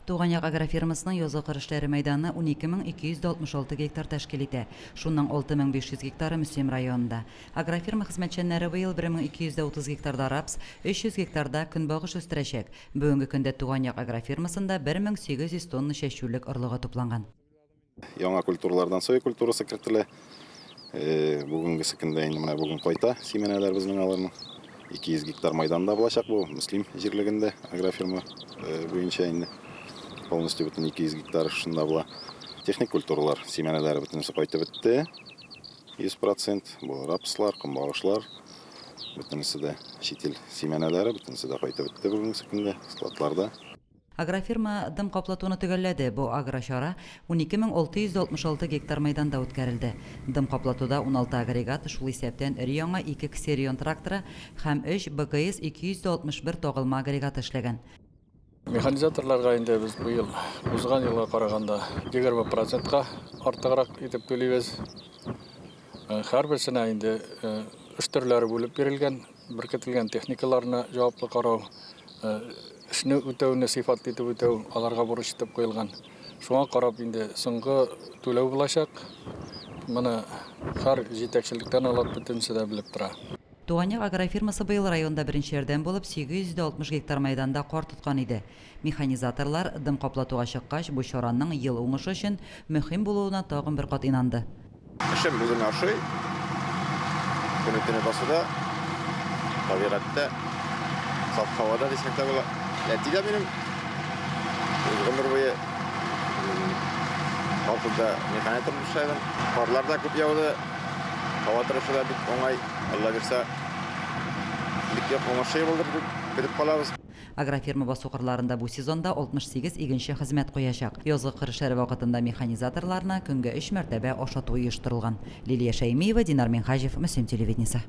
Туган як агрофирмасының язгы кыр эшләре мәйданы 12266 гектар тәшкил итә. Шунның 6500 гектары Мөслим районында. Агрофирма хезмәтчәннәре быел 1230 гектарда рапс, 300 гектарда көнбагыш үстерәчәк. Бүгенге көндә Туган як агрофирмасында 1800 тонна чәчүлек орлыгы тупланган. Яңа культуралардан соя культурасы кертелә. Бүгенгесе көндә инде менә бүген кайта симәнәләр безнең аларның. 200 гектар майданда булачак бу, Мөслим җирлегендә агрофирма буенча инде. Полностью бөтен 200 гектар шунда була. Техник культуралар симәнәләре бөтенесе кайтып бетте. 100% бу рапслар, көнбагышлар, бөтенесе дә чит ил симәнәләре, бөтенесе дә кайтып бетте бүгенге көндә складларда. Агрофирма дым каплатуны төгәлләде. Бу агрочара 12666 гектар мәйданда үткәрелде. Дым каплатуда 16 агрегат, шул исәптән өр-яңа ике Ксерион тракторы һәм өч БКС 261 тагылма агрегаты эшләгән. Механизаторларга инде без быел узган елга караганда 20 процентка артыграк итеп түлибез. Һәрберсенә инде эш төрләре бүлеп бирелгән, беркетелгән техникаларны җаваплы карау, эшне үтәүне сыйфатлы итеп үтәү аларга бурыч итеп куелган. Шуңа карап инде соңгы түләү булачак. Моны һәр җитәкчелектән алып бөтенесе дә белеп тора. Туган як агрофирмасы быел районда беренчеләрдән булып 860 гектар мәйданда кар тоткан иде. Механизаторлар, дым каплатуга чыккач, бу чараның ел уңышы өчен мөһим булуына тагын бер кат инанды. Эшем үземә ошый. Көне-төне басуда, табигатьтә, саф һавада дисәк тә була. Әти дә минем гомер буе колхозда механизатор булып эшләдем. Карлар да күп яуды. Һава торышы да бик уңай. Алла бирсә, бик яхшы уңышлы булыр дип көтеп калабыз. Агрофирма басу-кырларында бу сезонда 68 игенче хезмәт куячак. Язгы кыр эшләре вакытында механизаторларны көнгә өч мәртәбә ашату оештырылган. Лилия Шәймиева, Динар Минһаҗев, Мөслим телевидениесе.